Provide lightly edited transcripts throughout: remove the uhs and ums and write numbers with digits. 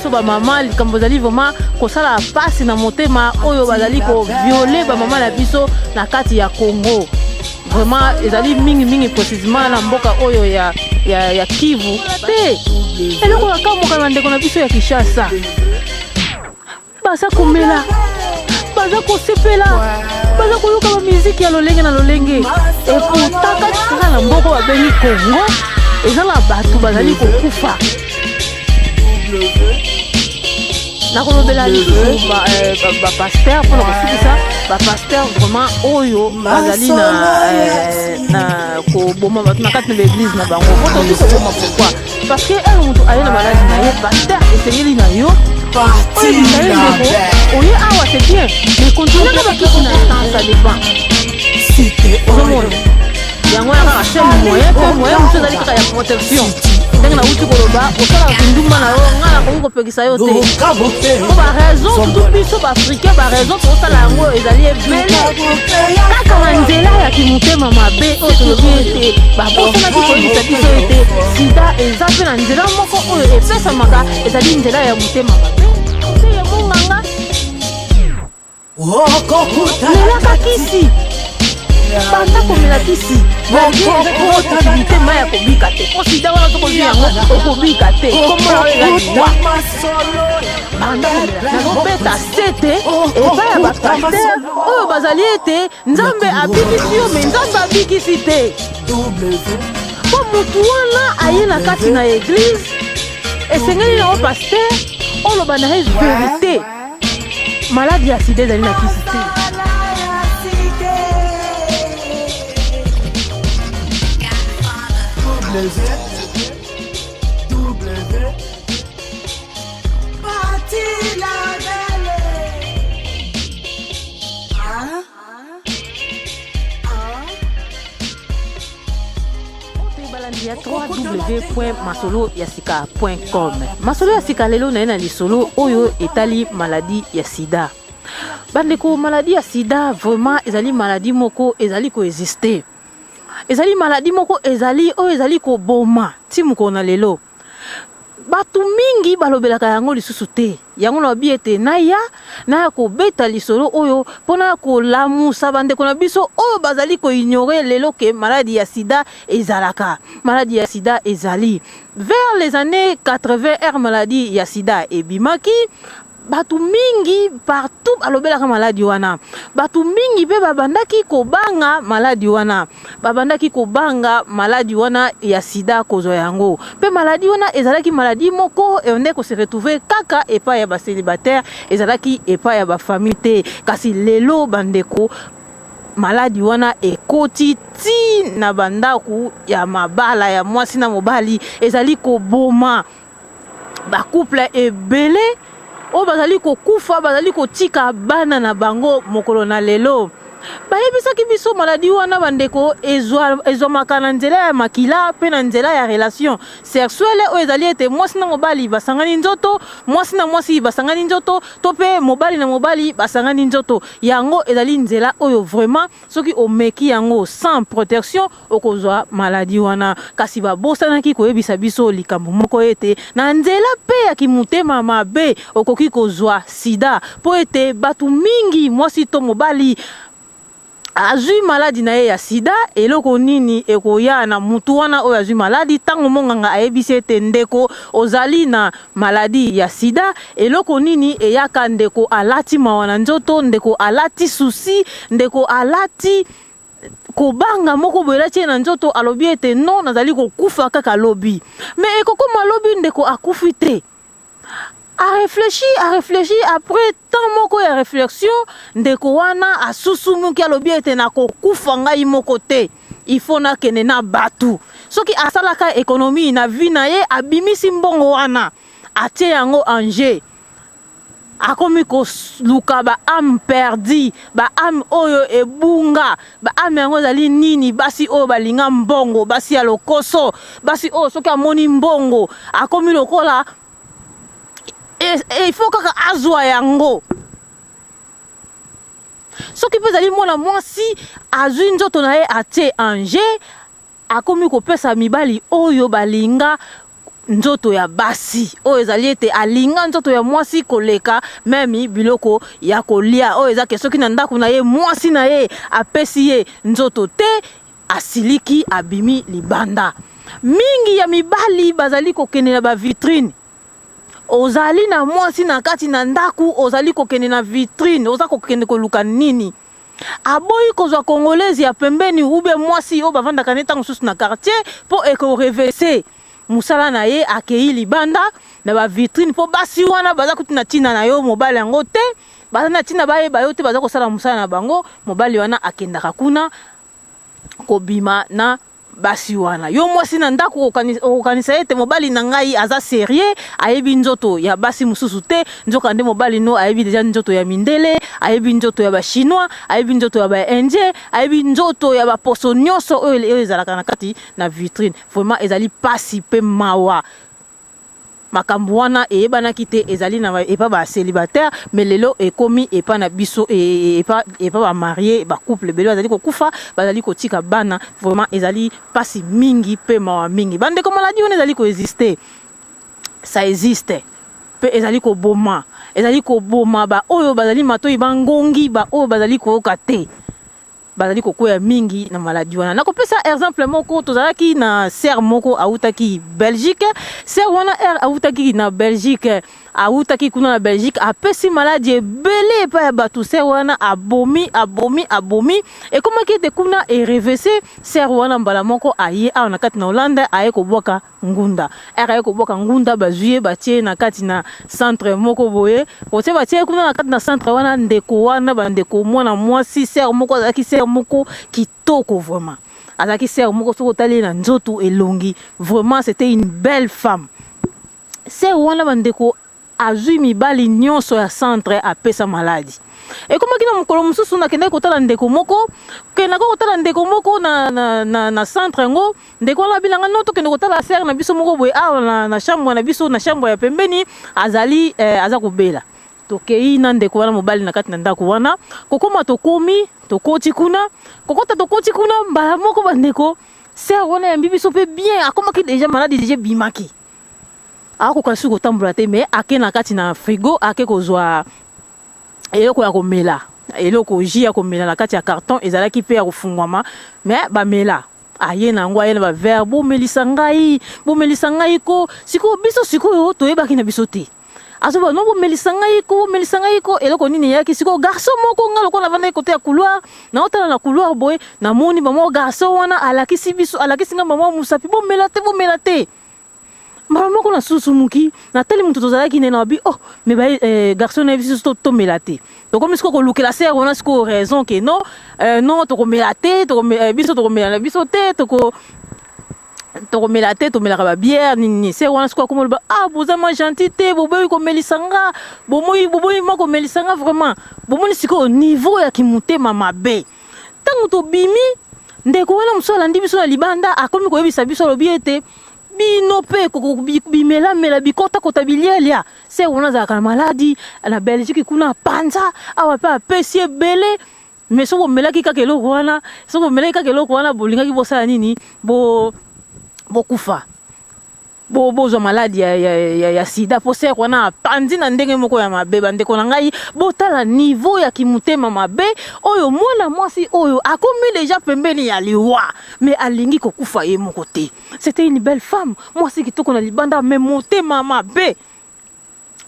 biso bamama, likambo ezali vraiment kosala mpasi na motema, oyo bazali koviole bamama na biso na kati ya Congo. Vraiment ezali mingi mingi, précisément na mboka oyo ya Kivu te. Eloko ya kamwaka, bandeko na biso ya Kinshasa baza komela, baza kosepela, baza koyoka bamiziki ya lolenge na lolenge. Et pourtant kaka na mboka babengi Congo, eza na bato bazali kokufa. Nakolobela lisusu bapasteur mpona kosukisa. Bapasteur vraiment oyo bazali na koboma bato na kati na baeglise na bango, po toki koboma. Pourquoi? Parce que ere moto aye na maladi na ye, pasteur, esengeli na yo oyebisa ye: "Ndeko, oye awa, c'est bien, mais continue na bakisi na temps." Ça dépend, ozomona yango wana kaka seul moyen. Mpe moyen mosusu ezali kaka ya protection. Ndenge nauti koloba, osalaka kindumba na yo, ngai nakoki kopekisa yo te, po baraison, surtout biso baafricain, baraison tozosala yango ezali ebele kaka na nzela ya kimotema mabe oyo tolobi ete babosanaki koyebisa biso ete sida eza mpe na nzela moko oyo epesamaka, ezali nzela ya motema mabe te. Ya monganga, melaka kisi, banda komela kisi malgré ya kobika te, po sida wana soki ozwi yango, okobika te, komona oyo eza liwa. Banda komela. Nazobeta sete epai ya bapasteur oyo bazali ete Nzambe abikisi yo, mais Nzambe abikisi te, mpo motu wana aye na kati na église. Esengeli na yo, pasteur, oloba na ye vérité: maladi ya sida ezali na kisi te. W W Pati la belle. Ah? Ah? Balandi ya www.masoloyasika.com, Masolo ya Sika, lelo na ye na lisolo oyo etali maladi ya sida. Bandeko, maladi ya sida vraiment ezali maladi moko ezali koexiste, ezali maladi moko ezali oyo ezali koboma ti mokolo na lelo. Bato mingi balobelaka yango lisusu te. Yango nalobi ete naya kobeta lisolo oyo mpona kolamusa bandeko na biso oyo bazali koignore lelo ke maladi ya sida ezalaka. Maladi ya sida ezali vers les années 80. Ere maladi ya sida ebimaki, bato mingi partout balobelaka maladi wana. Bato mingi mpe babandaki kobanga maladi wana, babandaki kobanga maladi wana ya sida, kozwa yango. Mpe maladi wana ezalaki maladi moko nde kose retrouve kaka epai ya bacélibataire, ezalaki epai ya bafamille te. Kasi lelo, bandeko, maladi wana ekoti ti na bandako ya mabala ya mwasi na mobali. Ezali koboma bacouple ebele oyo bazali kokufa, bazali kotika bana na bango. Mokolo na lelo, bayebisaki biso maladi wana, bandeko, ezwamaka na nzela ya makila mpe na nzela ya relation sexuelle, oyo ezali ete mwasi na mobali basangani nzoto, mwasi na mwasi basangani nzoto, to mpe mobali na mobali basangani nzoto. Yango ezali nzela oyo vraiment soki omeki yango sans protection, okozwa maladi wana. Kasi babosanaki koyebisa biso likambo moko ete na nzela mpe ya kimotema mabe okoki kozwa sida, mpo ete bato mingi, mwasi to mobali azwi maladi na ye ya sida, eloko nini ekoya na mutu wana oyo azwi maladi? Ntango monganga ayebisi ete: "Ndeko, ozali na maladi ya sida", eloko nini eyaka? Ndeko alati mawa na nzoto, ndeko alati souci, ndeko alati kobanga moko boye elati ye na nzoto. Alobi ete: "Non, nazali kokufa kaka lobi." Mais ekokoma lobi, ndeko akufi te. Aréfléchi, aréfléchi, après temps moko ya réflexion, ndeko wana asusumuki, alobi ete: "Nakokufa ngai moko te, il faut nakende na bato." Soki asalaka économie na vie na ye, abimisi mbongo wana, atie yango en jeu, akomi koluka baâme perdue, baâme oyo ebunga. Baâme yango ezali nini? Basi oyo balinga mbongo, basi ya lokoso, basi oyo soki amoni mbongo akomi lokola il faut kaka azwa yango. Soki mpe ezali mwana mwasi, azwi nzoto na ye, atie en jeu, akomi kopesa mibali oyo balinga nzoto ya basi oyo ezali ete alinga nzoto ya mwasi koleka meme biloko ya kolia oyo eza ke soki na ndako na ye mwasi na ye apesi ye nzoto te asiliki abimi libanda. Mingi ya mibali bazali kokende na ba vitrine. Ozali na mwasi na kati na ndako, ozali kokende na vitrine, oza kokende koluka nini? Aboyi kozwa congolaise ya pembeni ou bien mwasi oyo bavandaka ne ntango mosusu na quartier mpo ekorevese mosala na ye, akei libanda na ba vitrine mpo basi wana baza kutu na ntina na yo mobali yango te, baza na ntina bayeba yo te, baza kosala mosala na bango. Mobali wana akendaka kuna kobima na basi wana. Yo mwasi na ndako okokanisa ete mobali na ngai aza serieux, ayebi nzoto ya basi mosusu te, nzoka nde mobali no ayebi deja nzoto ya mindele, ayebi nzoto ya ba chinois, ayebi nzoto ya ba indien, ayebi nzoto ya baposo nyonso oyo ezalaka na kati na vitrine. Vraiment ezali pasi pe mawa. Makambo wana eyebanaki te ezali na epa ba célibataire, mais lelo ekomi epa na biso, epa ba marié, ba couple ebele bazali kokufa, bazali kotika bana. Vraiment ezali pasi mingi pe mawa mingi. Bandeko, maladie wana ezali koexiste, ça existe pe ezali koboma, ezali koboma ba oyo bazali matoi bangongi, ba oyo bazali koyoka te, bazali kokwea mingi na maladie wana. Nakopesa exemple moko. Tozalaki na sœur moko awutaki Belgique. Sœur wana r awutaki na Belgique, awutaki kuna na Belgique, apesi maladie ebele epai ya bato. Sœur wana abomi, abomi, abomi, ekomaki ete kuna erevese. Sœur wana mbala moko aye awa na kati na Hollande, aye kobwaka ngunda. Ere aye kobwaka ngunda, bazwi ye, batie na kati na centre moko boye. Kotie, batie kuna na kati na centre wana. Ndeko wana, bandeko, mwana mwasi sœur moko azalaki sœur moko kitoko vraiment. Azalaki sœur moko, soki otali ye na nzoto, elongi, vraiment c'était une belle femme. Sœur wana, bandeko, azwi mibali nyonso ya centre, apesa maladie. Ekomaki na mokolo mosusu, nakendaki kotala ndeko moko, kendaka kotala ndeko moko na centre yango. Ndeko wana abilanga no, tokende kotala sœur na biso moko boye awa na chambre na biso, na chambre ya pembeni, azali aza kobela. Tokei na ndeko wana mobali na kati na ndako wana. Kokoma, tokomi, tokoti kuna, kokota, tokoti kuna mbala moko, bandeko, sœur wana yambi biso mpe bien. Akomaki déjà maladie, déjà ebimaki, akoka lisusu kotambola te, mais ake na kati na frigo, ake kozwa eloko ya komela, eloko jus ya komela na kati ya carton, ezalaki mpe ya kofungwama, mais bamela. Aye na yango, aye na baverre: "Bomelisa ngai, bomelisa ngai ko." Sikoyo biso sikoyo toyebaki na biso te. Azoba no: "Bomelisa ngai ko, bomelisa ngai ko." Eloko nini eyaki sikoyo? Garçon moko, nga lokola navandaki côté ya couloir, naotala na couloir boye, namoni bamwa garçon wana alakisi biso, alakisi ngai bamwa mosapi: "Bomela te, bomela te." Mbala moko nasusumuki, natali moto tozalaki nde na babi: "Oh, mais ba garçon na biso, tomela te." Tokomi sikoyo kolukela sœur wana sikoyo raison ke non, non, tokomela te, biso tokomela na biso te, tokomela te, tomelaka babière nini. Sœur wana sikoyo akoma oloba: "Ah, boza ma gentil te, boboyi komelisa nga, bomoyi, boboyi ma komelisa nga." Vraiment, bomoni sikoyo niveau ya kimotema mabe. Ntango tobimi, ndeko wana mosusu alandi biso na libanda, akomi koyebisa biso, alobi ete bino mpe bimelamela, bikotakota, bilialia. Sœur wana azalaka na maladie na Belgique kuna, apanza awa mpe apesi ebele. Mais soki bomelaki kaka eloko wana, soki bomelaki kaka eloko wana, bolingaki bosala nini? Bokufa, bozwa maladie ya sida, mpo sœur wana apandi na ndenge moko ya mabe. Bandeko na ngai, botala niveau ya kimotema mabe oyo. Mwana mwasi oyo akomi déjà pembeni ya liwa, mais alingi kokufa ye moko te. C'était une belle femme, mwasi kitoko na libanda, mais motema mabe,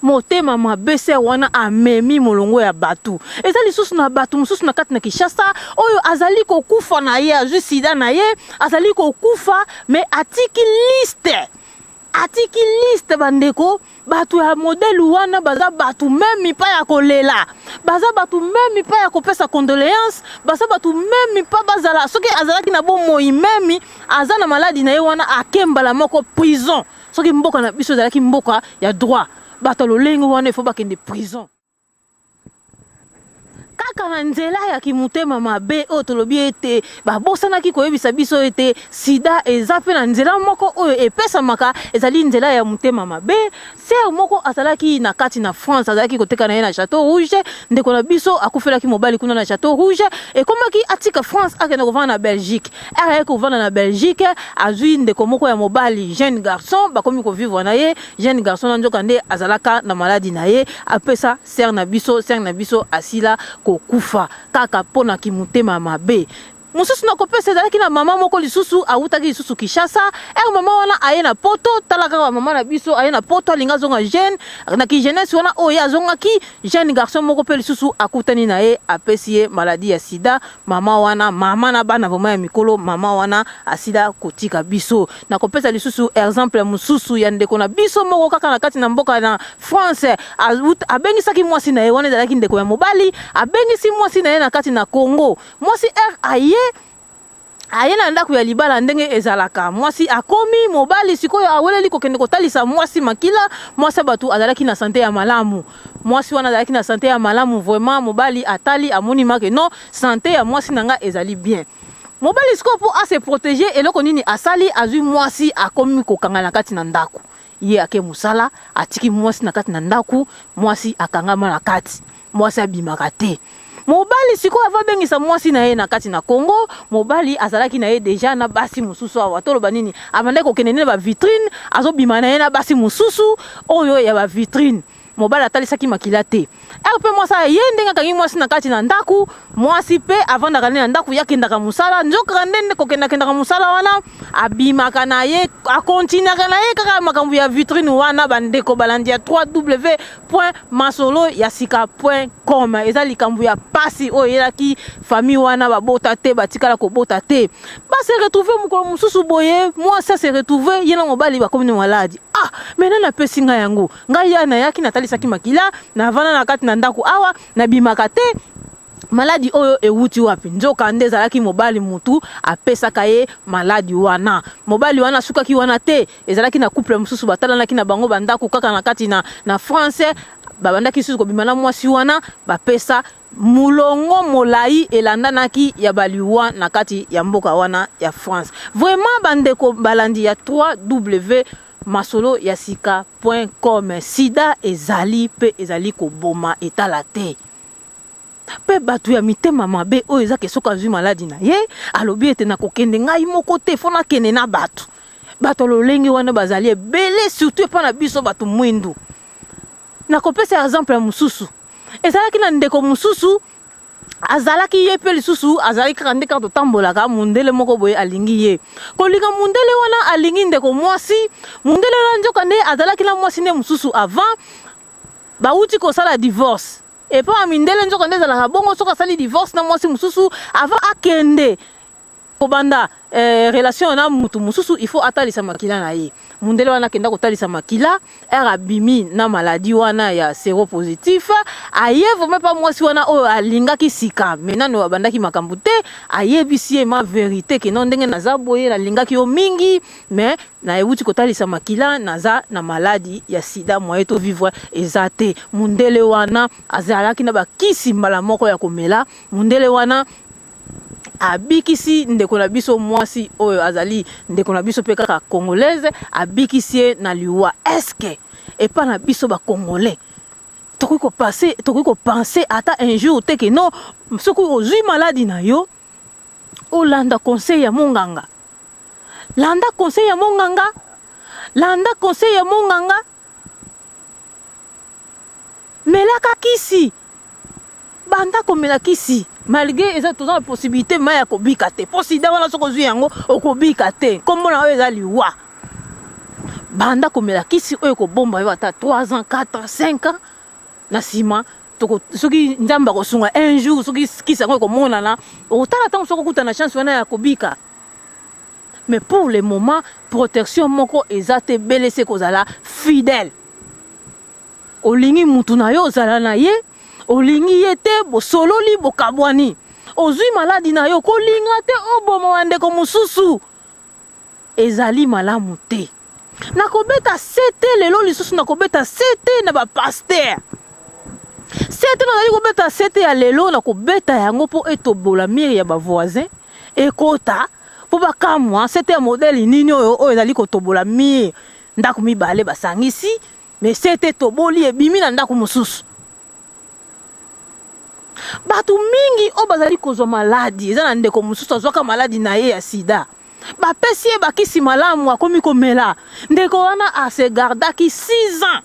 motema mabe. Sœur wana amemi molongo ya bato. Eza lisusu na bato mosusu na kati na Kinshasa oyo azali kokufa na ye, azwi sida na ye, azali kokufa, mais atiki liste, atiki liste. Bandeko, bato ya modèle wana baza bato même pas ya kolela, baza bato même pas ya kopesa condoléance, baza bato même pas bazala. Soki azalaki na bomoi, même aza na maladie na ye wana, akembala moko prison. Soki mboka na biso ezalaki mboka ya droit, bato ya lolenge wana efo bakende prison. Kaka. Kaka na nzela ya kimotema mabe oyo tolobi ete babosanaki koyebisa biso ete sida eza mpe na nzela moko oyo epesamaka, ezali nzela ya motema mabe. Sœur moko azalaki na kati na France, azalaki koteka na ye na Chateau Rouge. Ndeko na biso akufelaki mobali kuna na Chateau Rouge, ekomaki atika France akende kovanda na Belgique. Ayaki kovanda na Belgique, azwi ndeko moko ya mobali, jeune garçon, bakomi kovivre na ye. Jeune garçon na nzoka nde azalaka na maladi na ye, apesa sœur na biso, sœur na biso asila kokufa kaka mpo na kimotema mabe. Mosusu na kopesa ezalaki na mama moko lisusu awutaki lisusu Kinshasa. Ere mama wana aye na poto, tala kaka ba mama na biso, aye na poto alinga azonga jeune na ki jeunesse wana oyo ye azongaki jeune garçon moko mpe lisusu akutani na ye apesi ye maladie ya sida. Mama wana, mama na bana vraiment ya mikolo, mama wana asila kotika biso. Nakopesa lisusu exemple mosusu ya ndeko na biso moko kaka na kati na mboka na France, abengisaki mwasi na ye wana, ezalaki ndeko ya mobali, abengisi mwasi na ye na kati na Congo. Mwasi R aye aye na ndako ya libala ndenge ezalaka, mwasi akomi mobali sikoyo aweleli kokende kotalisa mwasi makila. Mwasi ya bato azalaki na sante ya malamu, mwasi wana azalaki na sante ya malamu vraiment. Mobali atali amoni make non, sante ya mwasi na nga ezali bien. Mobali sikoyo mpo ase protéger, eloko nini asali? Azwi mwasi akomi kokanga na kati na ndako. Ye ake mosala, atiki mwasi na kati na ndako, mwasi akangama na kati, mwasi abimaka te. Mobali sikoyo ava abengisa mwasi na ye na kati na Congo, mobali azalaki na ye deja na basi mosusu awa. Toloba nini? Abandaki kokende nde na bavitrine, azobima na ye na basi mosusu oyo ya bavitrine. Mobali atalisaki makila te. Ere mpe mwasi ye ndenge akangi mwasi na kati na ndako, mwasi mpe avandaka nde na ndako, ye akendaka mosala. Nzokaka nde nde kokendakendaka mosala wana, abimaka na ye, akontinuaka na ye kaka makambo ya vitrine wana. Bandeko balandi ya 3w point masolo ya sika point com, eza likambo ya pasi oyo eyelaki famille wana. Babota te, batikala kobota te. Base retrouve mokolo mosusu boye, mwasi ase retrouve ye na mobali bakomi na maladi. Ah, mais nani apesi ngai yango? Ngai ya nayaki natalisaki makila, navanda na kati na ndako awa, nabimaka te, maladi oyo ewuti wapi? Nzoka nde ezalaki mobali mutu apesaka ye maladi wana. Mobali wana asukaki wana te, ezalaki na couple mosusu batalanaki na bango bandako kaka na kati na France, babandaki lisusu kobima na mwasi wana, bapesa mulongo molai elandanaki ya baliwa na kati ya mboka wana ya France. Vraiment bandeko balandi ya 3W masolo ya sika point com, sida ezali pe ezali koboma etala te. Mpe bato ya mitema mabe oyo eza ke soki azwi maladi na ye alobi ete nakokende ngai moko te, fo nakende na bato. Bato ya lolenge wana bazali ebele, surtout epai na biso bato mwindu. Nakopesa exemple ya mosusu, ezalaki na ndeko mosusu azalaki ye mpe lisusu azalaki kaka nde kaka totambolaka, mundele moko boye alingi ye. Kolinga mundele wana alingi ndeko mwasi, mundele wana nzoka nde azalaki na mwasi nde mosusu avant, bawuti kosala divorce. Epa ya mindele nzoka nde ezalaka bongo, soki asali divorce na mwasi mosusu, avant akende kobanda relation na mutu mosusu, il faut atalisa makila na ye. Mundele wana akenda kotalisa makila, ere abimi na maladie wana ya seropositif. Aye vraiment pa mwasi wana oyo alingaki sika, mais nano abandaki makambo te, ayebisi ye ma verité ke non, ndenge naza boye, nalingaki yo mingi, mais nayewuti kotalisa makila, naza na maladi ya sida, moyen to vivre eza te. Mundele wana azalaki na bakisi mbala moko ya komela. Mundele wana abikisi ndeko na biso mwasi oyo azali ndeko na biso mpe kaka congolaise, abikisi ye na liwa. Eske epa na biso ba congolais tokoki kopase, tokoki kopense ata un jour te ke non, soki ozwi maladi na yo, olanda conseil ya monganga, landa conseil ya monganga, landa conseil ya monganga, melaka kisi, banda komela kisi, malgré eza toza na possibilité ma ya kobika te, po sida wana soki ozwi yango okobika te, nkombo na oyo eza liwa. Banda komela kisi oyo ekobomba yo ata 3 ans, 4 ans, 5 ans na nsima. Soki Nzambe akosunga un jour, soki kisi yango ekomonana, okotala ntango soki okuta na chance wana ya kobika. Mais pour le moment protection moko eza te. Belese kozala fidèle, olingi mutu na yo, ozala na ye, olingi ye te, bosololi, bokabwani. Ozwi maladi na yo, kolinga te oboma bandeko mosusu, ezali malamu te. Nakobeta sete lelo lisusu, nakobeta sete na bapasteur. Se Sete nazali kobeta sete ya lelo, na kobeta yango mpo etobola mire ya bavoisin ekota mpo bakamwa sete ya modele nini oyo oyo ezali kotobola mire. Ndako mibale basangisi, me sete etoboli ebimi na ndako mosusu. Bato mingi oyo bazali kozwa maladi, eza na ndeko mosusu azwaka maladi na ye ya sida, bapesi ye bakisi malamu, akomi komela. Ndeko wana asegardaki 6 ans,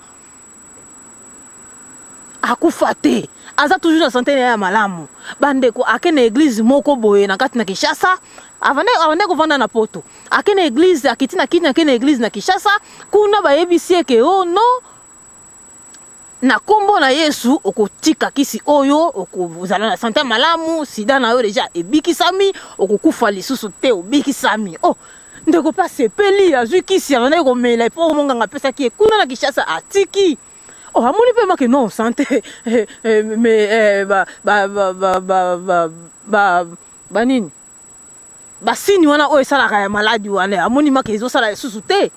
akufa te, aza toujours na sante na ye ya malamu. Bandeko, ake na eglize moko boye na kati na Kinshasa, avande kovanda na Poto, ake na eglize, akiti na kini, ake na eglize na Kinshasa. Kuna bayebisi ye ke o oh, non, na nkombo na Yesu okotika kisi oyo, okozala na sante malamu, sida na yo deja ebikisami, okokufa lisusu te, obikisami. Oh, ndeko mpe asepeli, azwi kisi, abandaki komela mpo monganga apesaki ye kuna na Kinshasa, atiki. Oh, amoni mpe make non sante eh, eh, mais eh, ba ba ba ba ba ba ba banini basini wana oyo esalaka ya maladi wana, amoni make ezosala lisusu te.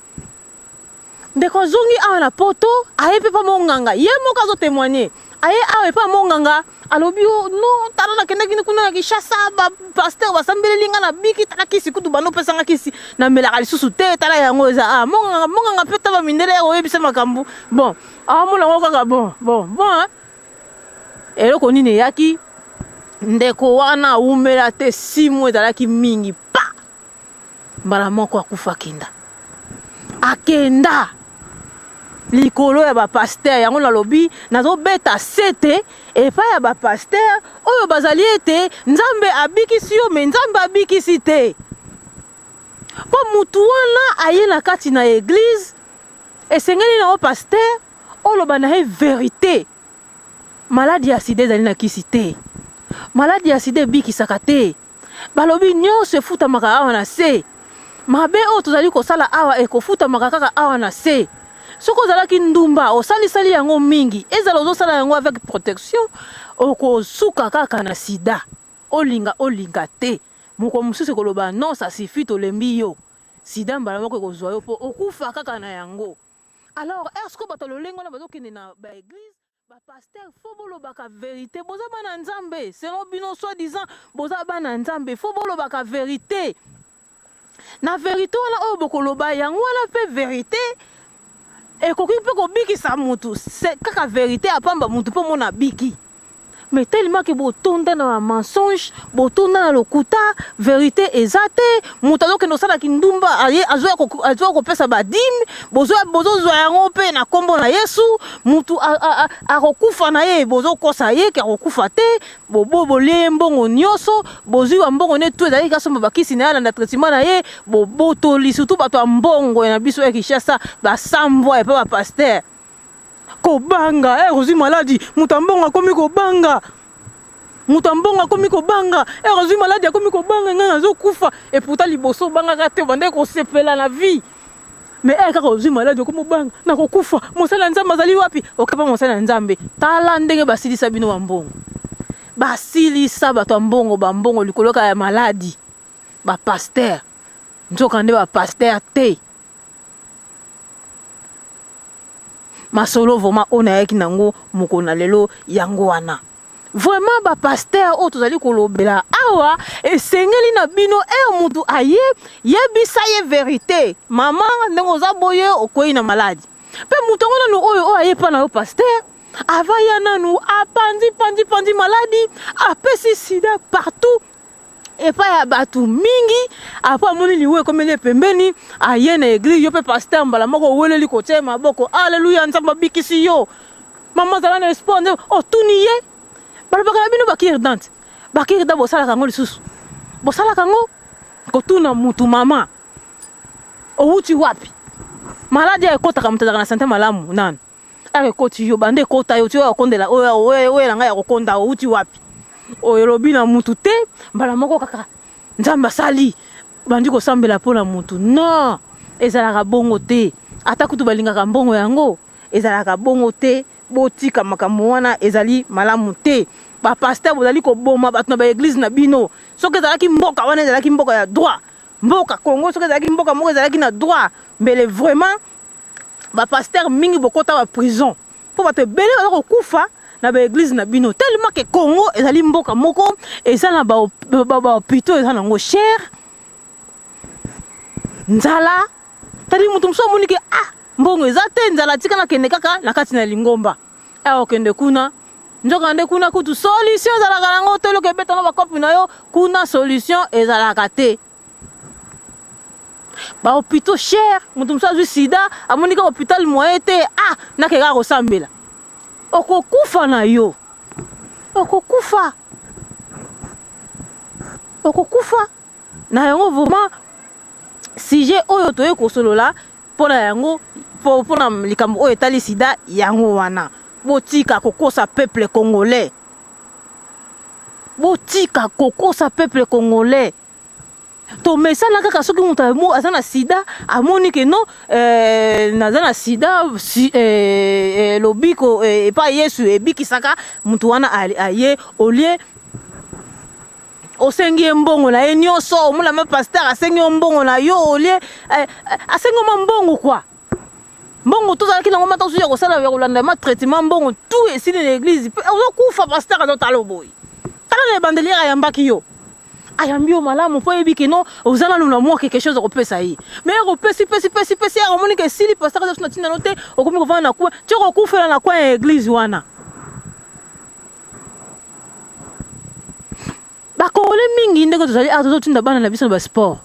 Ndeko azongi awa na Poto, aye mpe pa monganga, ye moko azotémoigne, aye awa epa monganga, alobi o non, tala, nakendaki kuna na Kinshasa, bapasteur basambeleli nga, na biki, tala kisi kutu bando opesanga kisi, namelaka lisusu te, tala yango eza. Ah, monganga, monganga mpe ta bamindele ya koyebisa makambo, bon, amona yango kaka bon bon bon, hein? Eloko nini eyaki? Ndeko wana awumela te, simu ezalaki mingi pa mbala moko akufa, akenda, akenda likolo ya bapasteur. Yango nalobi, nazobeta sete epai ya bapasteur oyo bazali ete Nzambe abikisi yo, me Nzambe abikisi te, mpo mutu wana aye na kati na eglize. Esengeli na yo pasteur oloba na ye verité: maladi ya sida ezali na kisi te, maladi ya sida ebikisaka te. Balobi nyonso efutamaka awa na se. Mabe oyo tozali kosala awa ekofutamaka kaka awa na se. Soki ozalaki ndumba, osalisali yango mingi, ezala ozosala yango avec protection, okosuka kaka na sida. Olinga olinga te, moko mosusu ekoloba non, ça suffit, tolembi yo. Sida mbala moko ekozwa yo mpo okufa kaka na yango. Alors est ce que bato ya lolenge wana bazokende na baeglise? Bapasteur, fo bolobaka verité. Boza bana Nzambe, selon bino soi disant boza bana Nzambe, fo bolobaka verité. Na verité wana oyo bokoloba, yango wana mpe verité ekoki mpe kobikisa mutu. Kaka verité apamba mutu mpo mona biki. Mais tellement ke botonda na mensonge, botonda na lokuta, verité eza te. Moto azokende kosala kindumba, azoya kopesa badîme, bozozwa yango mpe na nkombo na Yesu. Motu akokufa na ye, bozokosa ye ke akokufa te. Bobo bolie ye mbongo nyonso, bozwi bambongo ne tu ezalaki kasomba bakisi na ye, alanda traitement na ye, bobotoli. Surtout bato ya mbongo na biso ya Kinshasa basambwa epa bapasteur. Kobanga eh, ozwi maladi, moto ya mbongo akomi kobanga, moto ya mbongo akomi kobanga eh, ozwi maladi, akomi kobanga, ngai nazokufa. Et pourtant liboso obangaka te, obandaki kosepela na vie. Mais eh, kaka ozwi maladi, okomi obanga, nakokufa, mosali ya Nzambe azali wapi? Okapa mosali ya Nzambe. Tala ndenge basilisa bino bambongo, basilisa bato ya mbongo bambongo likolo kaka ya maladi. Bapasteur nzoka nde bapasteur te. Masolo vraiment oyo nayaki nango mokolo na lelo yango wana. Vraiment bapasteur oyo tozali kolobela awa, esengeli na bino ere mutu aye, yebisa ye verité: mama, ndenge oza boye, okwei na maladi. Mpe moto yango nanu oyo oyo aye mpa na yo pasteur, ava ya nanu apanzi panzi panzi maladi, apesi sida partout epai ya bato mingi. Apo amoni liwa ekomeli ye pembeni, aye na eglise. Yo mpe pasteur, mbala moko oweleli kotia ye maboko: alleluya, Nzambe abikisi yo, mama, azala na espoir. Nde otuni ye, balobaka na bino bacure-dent, bacure-dent bosalaka yango lisusu, bosalaka yango kotuna mutu: mama, owuti wapi? Maladi ya ekotaka moto azalaka na sante malamu nanu aka ekoti yo, banda ekota yo ti oyo akondela oyo na ngai ya kokonda, owuti wapi? Oyo elobi na mutu te, mbala moko kaka Nzambe asali, bandi kosambela mpo na mutu. Non, ezalaka bongo te. Ata kutu balingaka mbongo yango, ezalaka bongo te. Botika makambo wana, ezali malamu te. Bapasteur bozali koboma bato na baeglise na bino. Soki ezalaki mboka wana ezalaki mboka ya droit, mboka Congo soki ezalaki mboka moko ezalaki na droit, mbele vraiment bapasteur mingi bokota baprison, mpo bato ebele baza kokufa. na baeglise na bino tellement ke Congo ezali mboka moko eza na bahôpitaux eza nango cher, nzala. Tadi moto mosusu amoni ke ah, mbongo eza te, nzala, tika nakende kaka na kati na lingomba. Awa okende kuna, nzoka nde kuna kutu solution ezalaka nango te. Eloko ebetanga bakopi na yo kuna, solution ezalaka te. Bahôpitaux cher, moto mosusu azwi sida, amoni kaka hôpital moyen te, ah, nake kaka kosambela. Okokufa na yo, okokufa, okokufa na yango. Vraiment, sujet oyo toye kosolola mpona yango, mpona likambo oyo etali sida, yango wana. Botika kokosa peuple congolais, botika kokosa peuple congolais. Tomesana kaka soki moto aza na sida, amoni ke non, naza na sida, si, lobiko epai Yesu ebikisaka. Moto wana aye, olie osengi ye mbongo na ye nyonso. Omona pasteur asengi yo mbongo na yo, olie asengi yo ma mbongo kwa mbongo tozalaki nango mata osusu ya kosala, ya kolanda ma traitement, mbongo tout esili na église. Mpe ozokufa, pasteur azotala boye. Tala na ebandeli, ayambaki yo, ayambi yo malamu mpo oyebi ke non, oza nanu na mwa quelque chose akopesa ye. Mais akopesi, pesi, pesi, pesi, akomoni ke esili. Pasteur aza na ntina no te. Okomi kovanda na coin, ti okokufela na coin ya église wana. Bakongole mingi, ndenge tozali awa, tozotinda bana na biso na basport,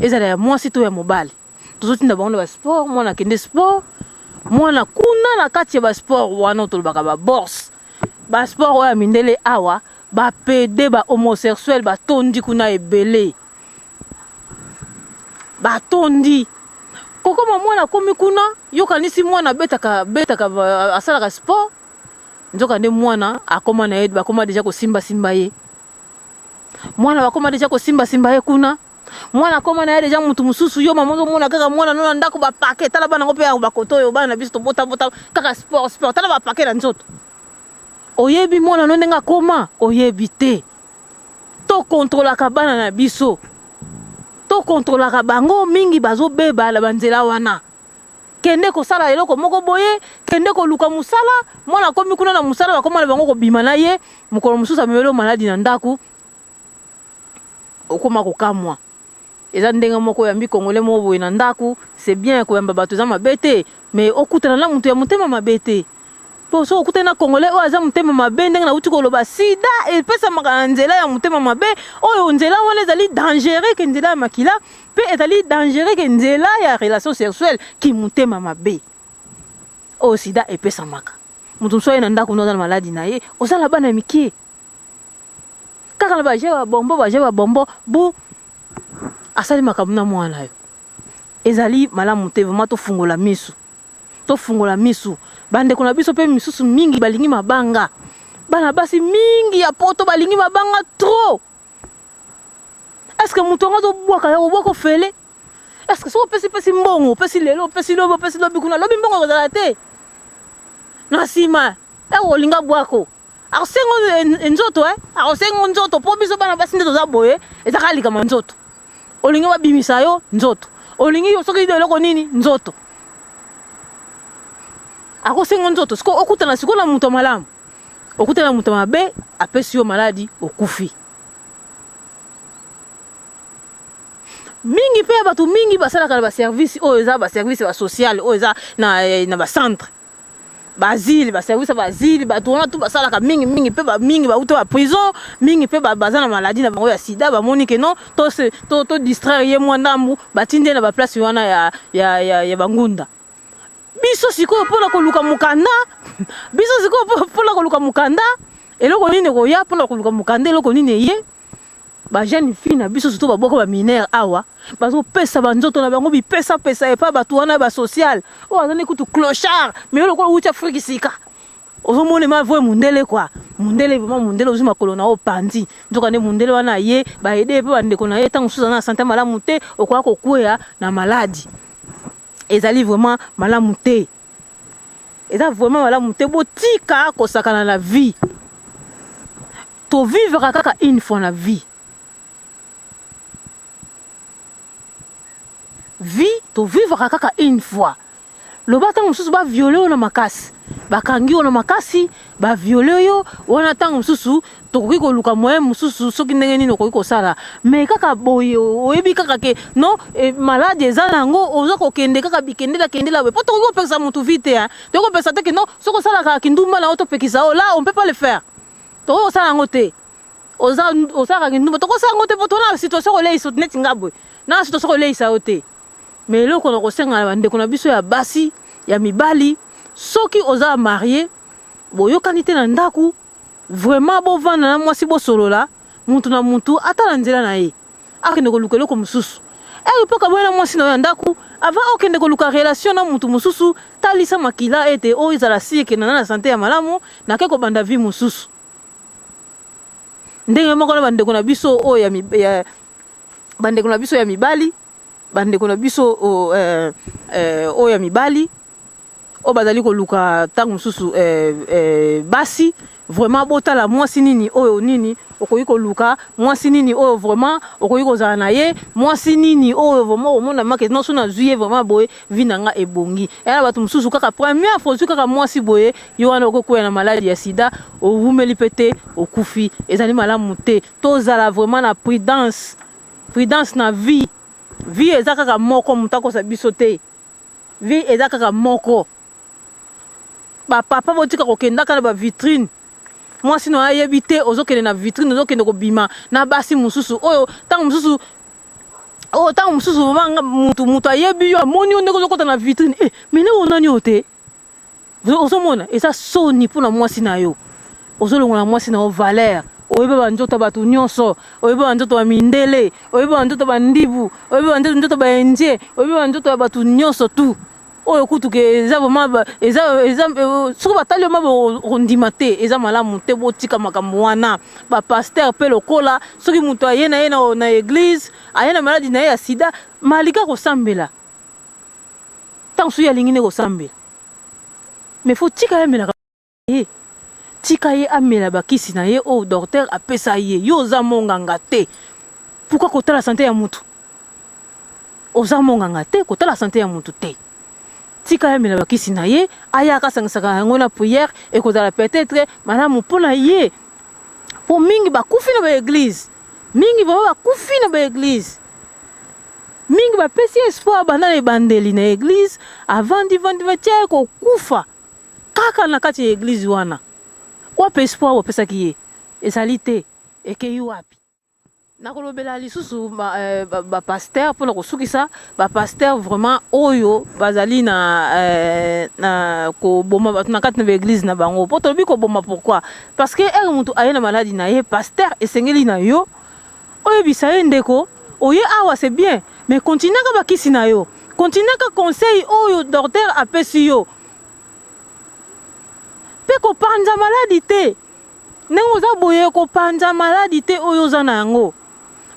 ezala ya mwasi to ya mobali, tozotinda bango na basport. Mwana akende sport, mwana kuna na kati ya basport wana tolobaka babourse, basport oyo ya mindele awa, bapédés, bahomosexuel batondi kuna ebele, batondi. Kokoma mwana akomi kuna, yokanisi mwana abetaka betaka, asalaka sport, nzoka nde mwana akoma na ye, bakoma déjà kosimbasimba ye. Mwana bakoma déjà kosimbasimba ye kuna, mwana akoma na ye déjà mutu mosusu. Yo mama ozomona kaka mwana no na ndako, bapake. Tala bana yango mpe ya bakoto oyo, bana na biso tobotabota kaka sport, sport. Tala bapake na nzoto. Oyebi mwana no ndenge akoma? Oyebi te. Tokontrolaka bana na biso, tokontrolaka bango mingi. Bazobeba na banzela wana. Kende kosala eloko moko boye, kende koluka mosala. Mwana akomi kuna na mosala, bakoma na bango kobima na ye. Mokolo mosusu amemeli maladi na ndako, okóma kokamwa. Eza ndenge moko oyambi Congolais moko boye na ndako, c'est bien koyamba bato, eza mabe te, mais okutana na moto ya motema mabe te. Mpo soki okutani na Congolais oyo aza motema mabe, ndenge nauti koloba, sida epesamaka na nzela ya motema mabe. Oyo nzela wana ezali dangereux ke nzela ya makila, mpe ezali dangereux ke nzela ya relation sexuelle. Ki motema mabe oyo sida epesamaka. Moto mosusu aye na ndako no, aza na maladi na ye, oza na bana mike, kaka na baje babombo, baje babombo bu asali makambo na mwana yo, ezali malamu te. Vraiment, tofungola miso, tofungola miso. Bandeko na biso mpe misusu mingi balingi mabanga. Bana basi mingi ya poto balingi mabanga trop. Est-ce moto yango azobwaka ya kobwaka ofele? Est-ce soki opesi pesi mbongo, opesi lelo, opesi lobi, opesi lobi kuna, lobi mbongo ekozala te. Na nsima ekolinga bwako, akosenga nzoto, akosenga nzoto. Mpo biso bana basi nde toza boye, ezaka likama nzoto. Olingi babimisa yo nzoto, olingi soki eloko nini, nzoto, akosenga nzoto. Sikoyo okutana sikoyo na moto malamu, okutana na moto mabe, apesi yo maladi, okufi. Mingi mpe ya bato mingi basalaka na baservice oyo eza baservice basocial, oyo eza na bacentre baasile, baservice ya baasile. Bato wana tu basalaka mingi mingi mpe mingi bauta baprison, mingi mpe baza na maladi na bango ya sida. Bamoni ke non, to distraire ye mwa ndambu, batindi ye na baplace wana ya bangunda. Biso sikoyo mpona koluka mokanda, biso sikoyo mpona koluka mokanda, eloko nini ekoya mpona koluka mokanda? Eloko nini eye? Bajeune fille na biso, surtout babwaka baminere awa, bazopesa banzoto na bango bipesapesa epa bato wana basocial oyo azali kutu clochard. Mais lokola outi Afrique sika, ozomona ma voye mundele kua, mundele vraiment mundele, ozwi makolo na yo opandi. Nzoka nde mundele wana ye baede mpe bandeko na ye. Ntango mosusu aza na santé malamu te, okoka kokweya na maladi. Ezali vraiment malamu te, eza vraiment malamu te. Botika kosakana na vie. Tovivre kaka une fois na vie. Vie tovivre kaka une fois. Loba ntango mosusu baviole oyo na makasi. Bakangi yo na makasi, ba violer yo, wana ntango mosusu tokoki koluka moyen mosusu soki ndenge nini okoki kosala. Mais kaka boye oyebi kaka ke non, maladi eza na yango, oza kokende kaka bikendela kendela boye. Po tokoki kopekisa motu vie te, hein. Tokoki kopekisa te ke non, soki osalaka kindumba na yo topekisa yo, là on peut pas le faire. Tokoki kosala yango te. Oza osalaka kindumba, tokosala yango te po toza na situation koleisa neti nga boye. Na situation koleisa yo te. Mais eloko na kosenga na bandeko na biso ya basi, ya mibali, soki oza marié, boyokani te na ndako, vraiment bovanda na mwasi bosolola, mutu na mutu ata na nzela na ye. Akende koluka eloko mosusu. Ere mpo kaboya na mwasi na yo ya ndako, avant okende koluka relation na mutu mosusu, talisa makila ete oyo ezala si ekenda na sante ya malamu, nake kobanda vie mosusu. Ndenge moko na bandeko na biso oyo ya bandeko na biso ya mibali, bandeko na biso oyo ya mibali oyo bazali koluka ntango mosusu basi, vraiment botala mwasi nini oyo nini okoki koluka, mwasi nini oyo vraiment okoki kozala na ye, mwasi nini oyo vraiment omona make nyonso nazwi ye vraiment boye vie na nga ebongi. Eya na bato mosusu kaka première fois ozwi kaka mwasi boye, yo wana okokwea na maladi ya sida, owumeli mpe te, okufi. Ezali malamu te. Tozala vraiment na prudence, prudence na vie. Vie eza kaka moko, moto akosa biso te. Vie eza kaka moko. Bapapa botika kokendaka na bavitrine. Mwasi na ayebi te, ozokende na vitrine, ozokende kobima na basi mosusu oyo ntango mosusu oyo ntango mosusu mutu ayebi yo, amoni yo ndenge ozokota na vitrine, mais nde onani yo te. Ozomona eza soni mpona mwasi na yo, ozolongola mwasi na yo valeur. Oyebi banzoto ya bato nyonso, oyebi banzoto ya mindele, oyebi banzoto ya bandibu, oyebi banzoto ya baindien, oyebi banzoto ya bato nyonso tu oyo kutu ke eza vraiment eza soki batali yo ma okondima te, eza malamu te. Botika makambo wana. Bapasteur mpe lokola soki moto aye na ye na église, aye na maladi na ye ya sida, malika kosambela ntango soki alingi nde kosambela, mais faut tika ye amelaka ye, tika ye amela bakisi na ye oyo docteur apesa ye. Yo oza monganga te, pourquoi kotala sante ya mutu? Oza monganga te, kotala sante ya mutu te. Tika ye amela bakisi na ye, ayaka asangisaka yango na prière, ekozala peut-être malamu mpona ye. Po mingi bakufi na baeglise, mingi vraiment bakufi na baeglise, mingi bapesi espoir banda na ebandeli na église, avandi vandi tia ye kokufa kaka na kati ya église wana. Wapi espoir bopesaki ye? Ezali te, ekei wapi? Nakolobela lisusu bapasteur mpona kosukisa. Bapasteur vraiment oyo bazali na koboma bato na kati na baeglise na bango. Mpo tolobi koboma, pourquoi? Parce que ere moto aye na maladi na ye, pasteur esengeli na yo oyebisa ye: ndeko, oye awa, c'est bien, mais continuaka bakisi na yo, continuaka conseil oyo docteur apesi yo, mpe kopanza maladi te. Ndenge oza boye, kopanza maladi te oyo oza na yango.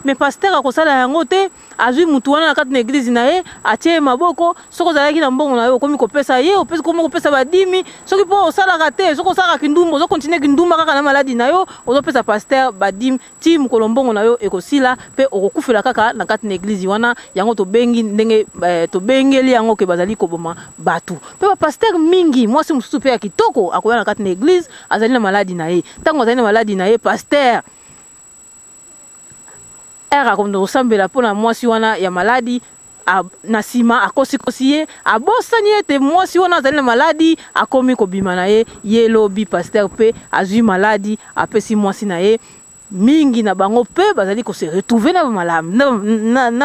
Mais pasteur akosala yango te. Azwi mutu wana na kati na église na ye, atie ye maboko. Soki ozalaki na mbongo na yo, okomi kopesa ye, okomi kopesa badimi. Soki mpo osalaka te, soki osalaka kindumba, ozokontinue kindumba kaka na maladi na yo, ozopesa pasteur badimi ti mokolo mbongo na yo ekosila, mpe okokufela kaka na kati na église wana. Yango tobengi ndenge tobengeli yango ke bazali koboma bato. Mpe bapasteur mingi, mwasi mosusu mpe ya kitoko akoya na kati na église, azali na maladi na ye. Ntango azali na maladi na ye, pasteur ere akomda kosambela mpona mwasi wana ya maladi, na nsima akosikosi ye, abosani ete mwasi wana azali na maladi, akomi kobima na ye. Ye lobi pasteur mpe azwi maladi, apesi mwasi na ye. Mingi na bango mpe bazali kose retrouver na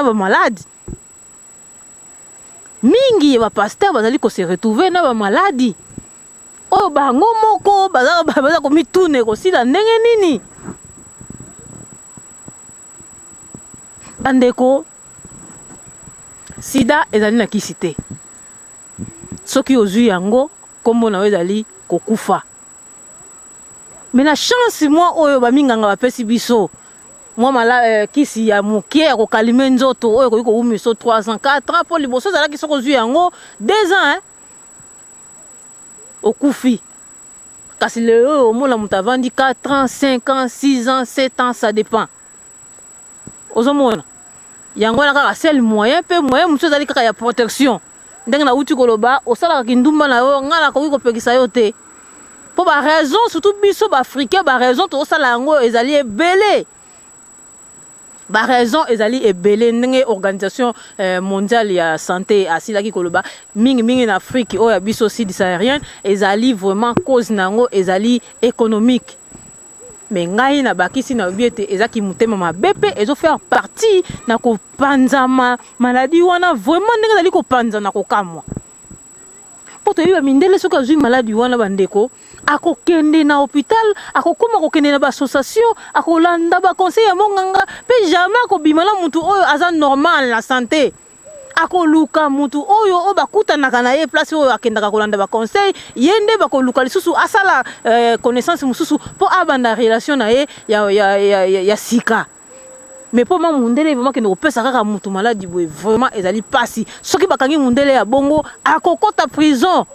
bamaladi. Mingi ya bapasteur bazali kose retrouver na bamaladi oyo bango moko baza komituna ekosila ndenge nini. Bandeko, sida ezali na kisi te. Soki ozwi yango, nkombo na yo ezali kokufa. Mais na chance mwa oyo baminganga bapesi biso mwa kisi ya moke ya kokalime nzoto oyo ekoki kowumisa 3 ans, 4 ans. Mpo liboso ezalaki soki ozwi yango 2 ans, hein, okufi. Kasi lelo oyo omona moto avandi 4 ans, 5 ans, 6 ans, 7 ans, ça dépend. Ozomona yango wana kaka seul moyen. Mpe moyen mosusu ezali kaka ya protection. Ndenge nauti koloba, osalaka kindumba na yo, ngai nakoki kopekisa yo te. Mpo ba raison, surtout biso ba africain, ba raison tozosala yango ezali ebele. Ba raison ezali ebele ndenge organisation mondiale ya santé asilaki koloba mingi mingi na Afrique oyo ya biso sud saharienne ezali vraiment cause na yango ezali économique. Mais ngai nabakisi nalobi ete eza kimotema mabe mpe ezo faire partie na kopanzama maladie wana vraiment ndenge ezali kopanza na kokamwa. Mpo toyebi ba mindele soki azwi maladi wana bandeko akokende na hôpital, akokoma kokende na ba association, akolanda ba conseil ya monganga mpe jamais akobima na mutu oyo aza normal na santé. Akoluka mutu oyo oyo bakutanaka na ye place oyo akendaka kolanda ba conseil, ye nde bakoluka lisusu asala connaissance mosusu mpo abanda relation na ye ya sika. Mais mpo ma mundele vraiment akende kopesa kaka mutu maladi boye vraiment ezali pasi. Soki bakangi mundele ya bongo akokota prison.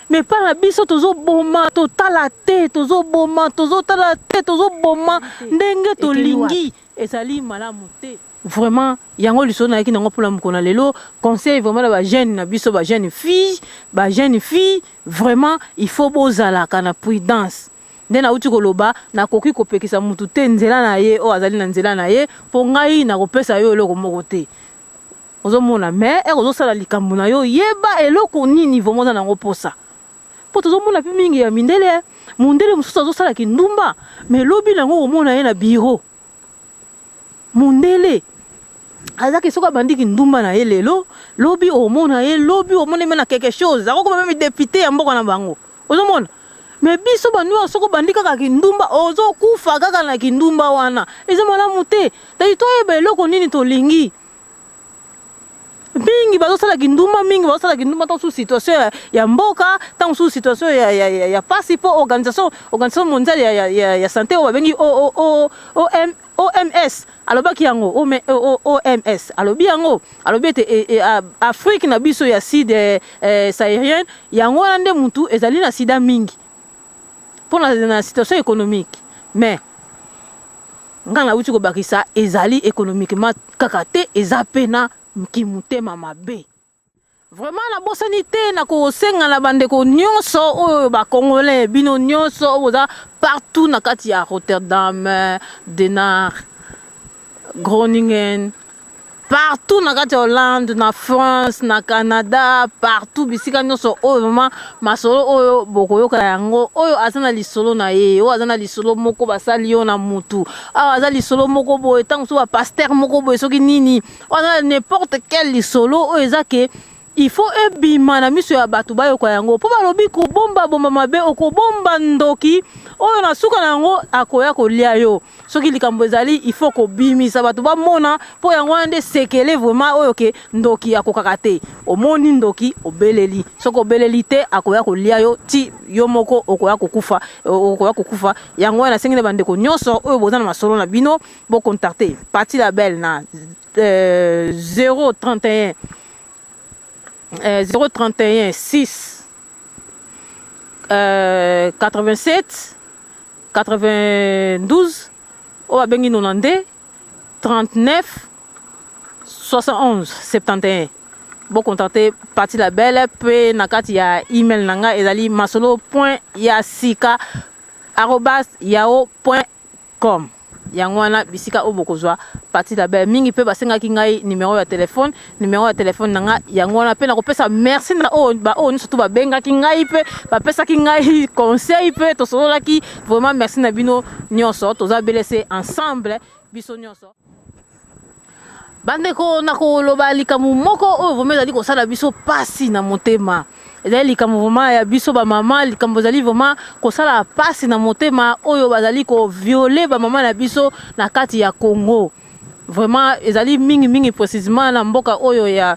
Mais pa na biso tozoboma, totala te, tozoboma, tozotala te, tozoboma ndenge tolingi, ezali malamu te. Vraiment yango lisolo nayaki nango mpona mokolo na lelo. Conseil vraiment na ba jeune na biso, ba jeune fille, ba jeune fille, vraiment il faut bozalaka na prudence. Nde nauti koloba, nakoki kopekisa mutu te nzela na ye oyo azali na nzela na ye, mpo ngai nakopesa yo eloko moko te. Ozomona, mais ere ozosala likambo na yo, yeba eloko nini vraiment oza nango posa. Mpo tozomona mpe mingi ya mindele, mondele mosusu azosala kindumba, mais lobi nango omona ye na bureau. Mondele azaki soki abandi kindumba na ye lelo, lobi omona ye, lobi omona ye na quelque chose, akokoma meme député ya mboka na bango. Ozomona? Mais biso ba noir soki obandi kaka kindumba, ozokufa kaka na kindumba wana. Eza malamu te. Tadi toyeba eloko nini tolingi. Mingi bazosala kindumba, mingi bazosala kindumba ntango mosusu situation ya mboka, ntango mosusu situation ya pasi, mpo organisation mondiale ya santé oyo babengi OMS alobaki yango, OMS alobi yango, alobi ete Afrique na biso ya sud saharienne yango wana nde mutu ezali na sida mingi mpona na situation économique. Mais ngai nauti kobakisa ezali économiquement kaka te, eza mpe na kimotema mabe. Vraiment nabosani te na kosenga na bandeko nyonso oyo bacongolais, bino nyonso oyo boza partout na kati ya Rotterdam, Den Haag, Groningen, partout na kati ya Hollande, na France, na Canada, partout bisika nyonso oyo vraiment masolo oyo bokoyoka yango. Oyo aza na lisolo na ye, oyo aza na lisolo moko basali yo na mutu, awa aza lisolo moko boye, ntango mosusu bapasteur moko boye, soki nini, oyo aza na n'importe quel lisolo oyo eza ke il faut ebima na miso ya bato bayoka yango. Mpo balobi kobomba bomba mabe, okobomba ndoki oyo na suka na yango akoya kolia yo. Soki likambo ezali, il faut kobimisa bato bamona, mpo yango wana nde sekele vraiment oyo ke ndoki akokaka te. Omoni ndoki, obeleli, soki obeleli te akoya kolia yo ti yo moko okoya kokufa, okoya kokufa. Yango wana nasengi na bandeko nyonso oyo boza na masolo na bino, bocontacte Pati Label na 031 031 6 87 92, oyo babengi 92 39 71 71. Bocontacte Pati Label mpe na kati ya email na ngai ezali masolo.yasika@yahoo.com. Yango wana bisika oyo bokozwa Pati Label. Mingi mpe basengaki ngai numero ya telefone, numero ya telefone na ngai yango wana. Mpe nakopesa merci na oyo baoyo nyonso to babengaki ngai mpe bapesaki ngai conseil mpe tosololaki. Vraiment merci na bino nyonso, toza belese ensemble biso nyonso. Bandeko, nakoloba likambo moko oyo vraiment ezali kosala biso pasi na motema. Ezali likambo vraiment ya biso bamama, likambo ezali vraiment kosala pasi na motema, oyo bazali koviole bamama na biso na kati ya Congo. Vraiment ezali mingi mingi précisément na mboka oyo ya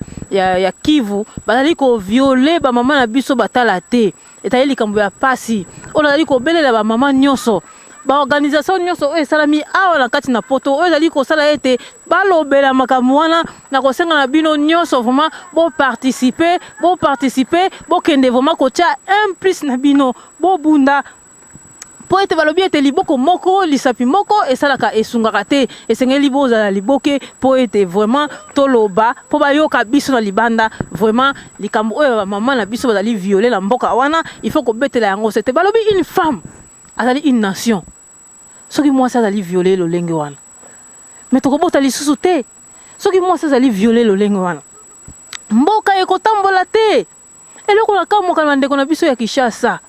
Kivu, bazali koviole bamama na biso batala te. Ezali likambo ya pasi oyo nazali kobelela bamama nyonso, baorganisation nyonso oyo esalami awa na kati na poto oyo ezali kosala ete balobela makambo wana. Na kosenga na bino nyonso vraiment boparticipe, boparticipe, bokende vraiment kotia un plus na bino, bobunda. Mpo ete balobi ete liboko moko, lisapi moko esalaka esungaka te, esengeli bozala liboke mpo ete vraiment toloba mpo bayoka biso na libanda. Vraiment likambo oyo ba mama na biso bazali viole na mboka wana, il faut kobetela yango sete. Balobi une femme azali une nation. Soki mwasi azali viole lolenge wana, mais tokobota lisusu te. Soki mwasi azali viole lolenge wana, mboka ekotambola te. Eloko na kamwaka na bandeko na biso ya Kinshasa,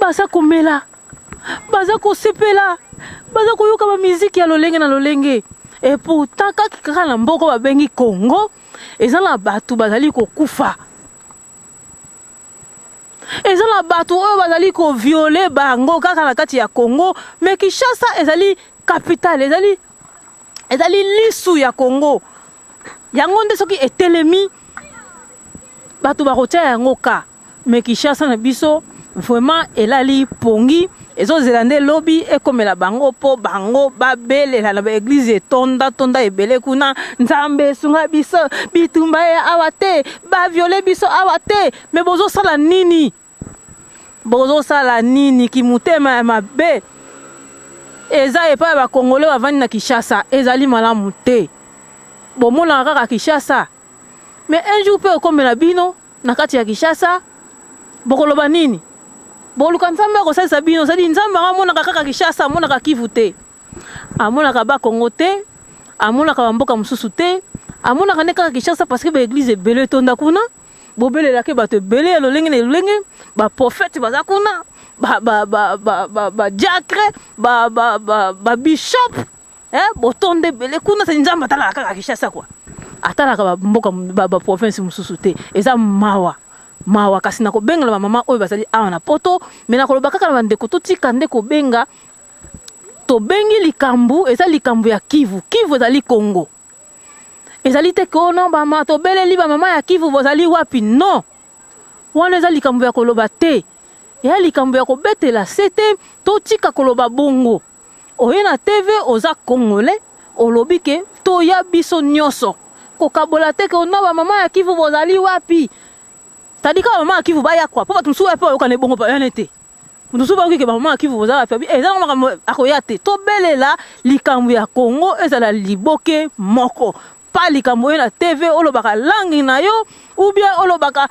baza komela, baza kosepela, baza koyoka ba miziki ya lolenge na lolenge. Et pourtant kaka kaka na mboka babengi Congo, eza na bato bazali kokufa, eza na bato oyo bazali koviole bango kaka na kati ya Congo. Mais Kinshasa ezali capitale, ezali lisu ya Congo. Yango nde soki etelemi bato bakotia yango ka. Mais Kinshasa na biso vraiment elali pongi, ezozela nde lobi ekomela bango po bango babelela na ba eglise etonda tonda ebele kuna, Nzambe esunga biso, bitumba ya awa te, ba viole biso awa te. Mais bozosala nini? Bozosala nini? Kimutema ya mabe eza epai ya ba Congolais bavandi na Kinshasa, ezali malamu te. Bomonaka kaka Kinshasa, mais un jour pe okomela bino na kati ya Kinshasa, bokoloba nini? Boluka Nzambe akosalisa bino. C'est-à-dire Nzambe amonaka kaka Kinshasa, amonaka Kivu te, amonaka ba Congo te, amonaka ba mboka mosusu te, amonaka nde kaka Kinshasa parce que ba église ebele etonda kuna. Bobelelaki bato ebele ya lolenge na lolenge, ba prophète baza kuna, ba diacre, ba bishop, botonda ebele kuna. C'est Nzambe atalaka kaka Kinshasa quoi, atalaka ba mboka, ba province mosusu te. Eza mawa, mawa. Kasi nakobengela ba mama oyo bazali awa na poto, mais nakoloba kaka na bandeko, totika nde kobenga. Tobengi likambo, eza likambo ya Kivu. Kivu ezali Congo. Ezali te ko non ba tobeleli ba mama ya Kivu bozali wapi? Non, wana eza likambo ya koloba te, eza likambo ya kobetela se te. Totika koloba bongo. Oye na TV, oza Congolais, olobi ke toya biso nyonso, kokabola te ke non ba mama ya Kivu bozali wapi. C'est-à-dire ka mama ya Kivu baya kwa, po bato mosusu ya pe bayokana ebongo pa yana te. Mosusu bayoki ke ba mama ya Kivu bozali wapi, eza nango makambo akoya te. Tobelela likambo ya Congo ezala liboke moko, pa likambo oyo na TV olobaka langue na yo, ou bien olobaka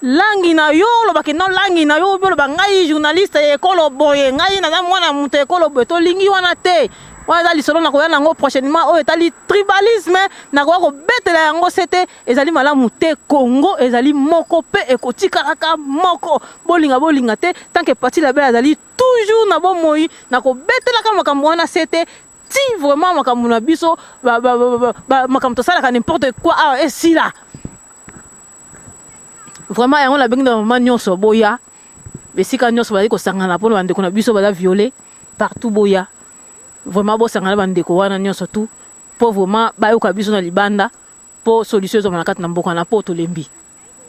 langue na yo, olobaka non langue na yo, ou bien oloba ngai journaliste ya ekolo boye, ngai naza mwana moto ya ekolo boye. Tolingi wana te. Wana eza lisolo nakoya nango prochainement oyo etali tribalisme, nakoya kobetela yango se te. Ezali malamu te. Congo ezali moko pe ekotikalaka moko. Bolinga bolinga te, tant que Pathy Label azali toujours na bomoi, nakobetelaka makambo wana se te. Ti vraiment makambo na biso, makambo tosalaka n'importe quoi awa esila. Vraiment yango nabengi na mama nyonso boya, esika nyonso bazali kosangana mpona bandeko na biso baza violé partout, boya vraiment bosangana bandeko wana nyonso tout po vraiment bayoka biso na libanda, po solution ezwama na kati na mboka na po tolembi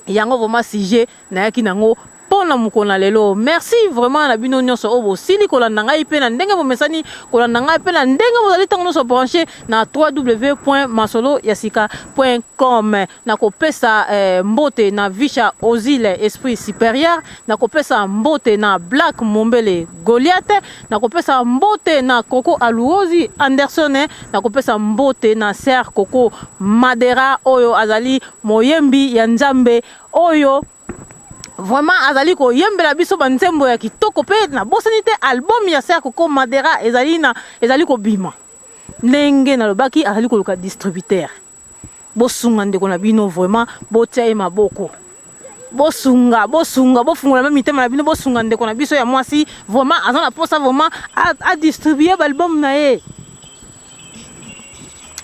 yango. Vraiment sujet nayaki nango mpona mokolo na lelo. Merci vraiment na bino nyonso oyo bosili kolanda ngai mpe na ndenge bomesani kolanda ngai mpe na ndenge bozali ntango nyonso branché na www.masoloyasika.com. Nakopesa mbote na Visha Ozile Esprit Supérieur, nakopesa mbote na Black Mombele Goliath, nakopesa mbote na Coco Aluozi Anderson, nakopesa mbote na Ser Coco Madera oyo azali moyembi ya Nzambe oyo vraiment azali koyembela biso banzembo ya kitoko. Mpe nabosani te album ya Ser Coco Madera ezali kobima. Ndenge nalobaki, azali koluka distributeur. Bosunga ndeko na bino, vraiment botia ye maboko, bosunga, bosunga, bofungola mpe mitema na bino, bosunga ndeko na biso ya mwasi. Vraiment aza na posa vraiment adistribue baalbum na ye.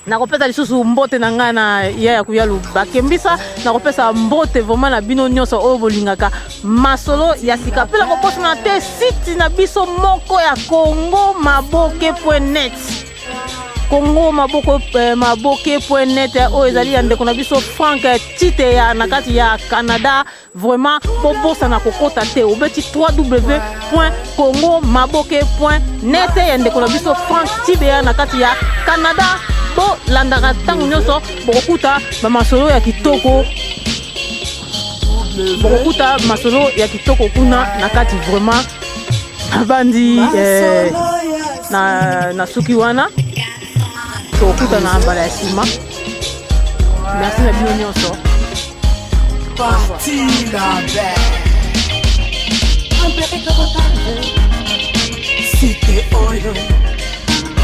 Nakopesa lisusu mbote na ngai na ya kuyalu bakembisa. Nakopesa mbote vraiment na bino nyonso oyo bolingaka masolo ya sika. Mpe nakobosana te site na biso moko ya Congo Maboke point net, Congo Maboko, Maboke point net, oyo ezali ya ndeko na biso Frank Titeya na kati ya Canada. Vraiment bobosana kokota te, obeti www.congomaboke.net ya ndeko na biso Frank Tibeya na kati ya Canada. Bolandaka ntango nyonso, bokokuta bamasolo ya kitoko, bokokuta masolo ya kitoko kuna na kati vraiment. Nabandi eh, na, na suki wana tokutana mbala ya nsima. Merci na bino nyonso. Parti la belle. Cité oyo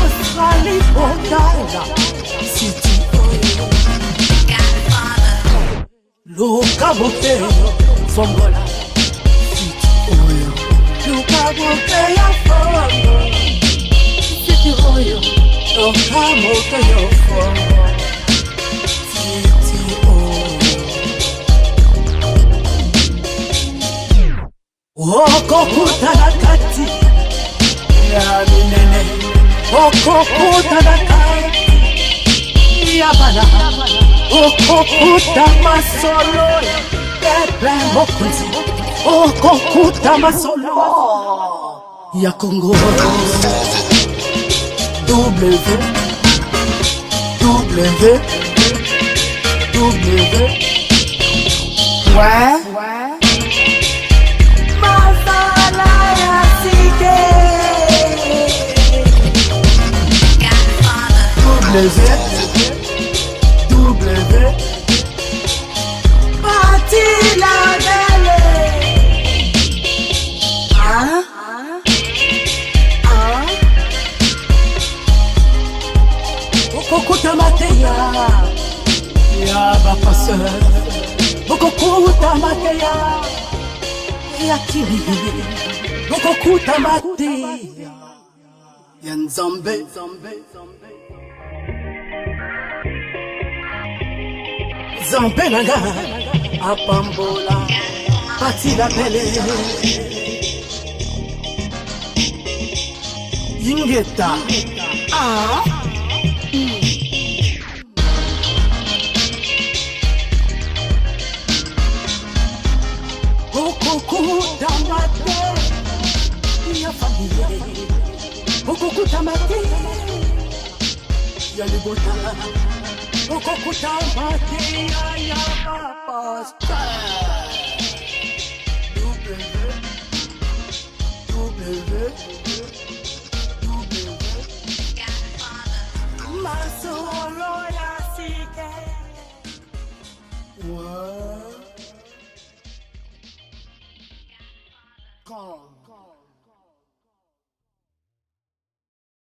Australie botala City oyo Luka boteyo Fongola City oyo Luka boteyo fongola City oyo Luka boteyo fongola City oyo Okokutana kati ya minene, okokutana kati ya bana, okokuta masolo ya pepe mokonzi, okokuta masolo ya Congo. W W W Ouais. Masala ya sike. W W Parti la belle. Ah ah. Okokuta mateya ya bapasteur, okokuta mateya ya kiri, okokuta mateya ya Nzambe. Nzambe na nga apambola Pati la belle. Ingeta. Ah. Okokuta mate ya famille, okokuta mate ya libota, okokuta mate ya bapasteur. W W W Masolo ya sike. Ouais. Quand.